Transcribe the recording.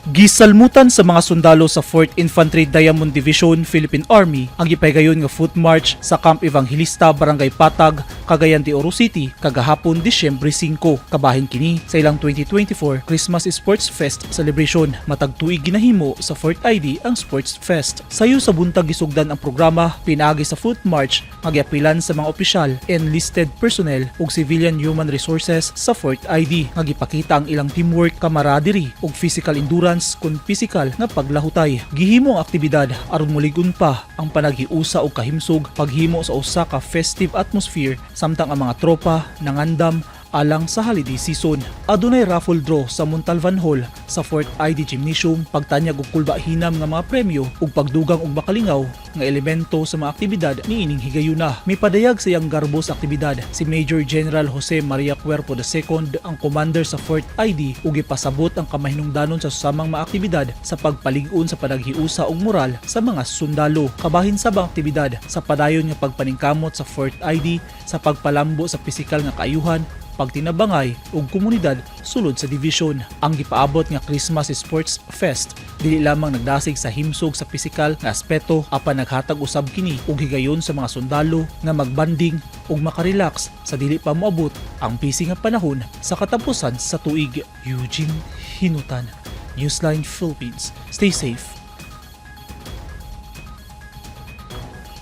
Gisalmutan sa mga sundalo sa 4th Infantry Diamond Division, Philippine Army, ang gipaygayon nga foot march sa Camp Evangelista, Barangay Patag, Cagayan de Oro City kagahapon, Disyembre 5. Kabahin kini sa ilang 2024 Christmas Sports Fest celebration. Matag tuig ginahimo sa 4th ID ang Sports Fest. Sayo sa buntag gisugdan ang programa pinaagi sa foot march nga giapilan sa mga opisyal, enlisted personnel ug civilian human resources sa 4th ID nga gipakita ang ilang teamwork, camaraderie ug physical endurance kon physical nga paglahutay. Gihimo ang aktibidad aron mulig-on pa ang panaghiusa ug kahimsog, paghimo sa usa ka festive atmosphere samtang ang mga tropa nangandam alang sa holiday season. Adunay raffle draw sa Montalvan Hall sa 4th ID Gymnasium, pagtanyag og kulba hinam nga mga premyo ug pagdugang og makalingaw nga elemento sa mga aktibidad niining higayuna. Mipadayag sa iyang garbo sa aktibidad si Major General Jose Maria Cuerpo II, ang commander sa 4th ID, ug gipasabot ang kamahinungdanon sa susamang mga aktibidad sa pagpalig-on sa panaghiusa ug moral sa mga sundalo. Kabahin sa ang aktibidad sa padayon nga pagpaningkamot sa 4th ID sa pagpalambo sa pisikal nga kaayuhan, pagtinabangay ug komunidad sulod sa division. Ang gipaabot nga Christmas Sports Fest dili lamang nagdasig sa himsog sa pisikal nga aspeto apan naghatag usab kini og higayon sa mga sundalo nga magbanding ug makarelax sa dili pa moabot ang busy nga panahon sa katapusan sa tuig. Eugene Hinutan, Newsline Philippines. Stay safe.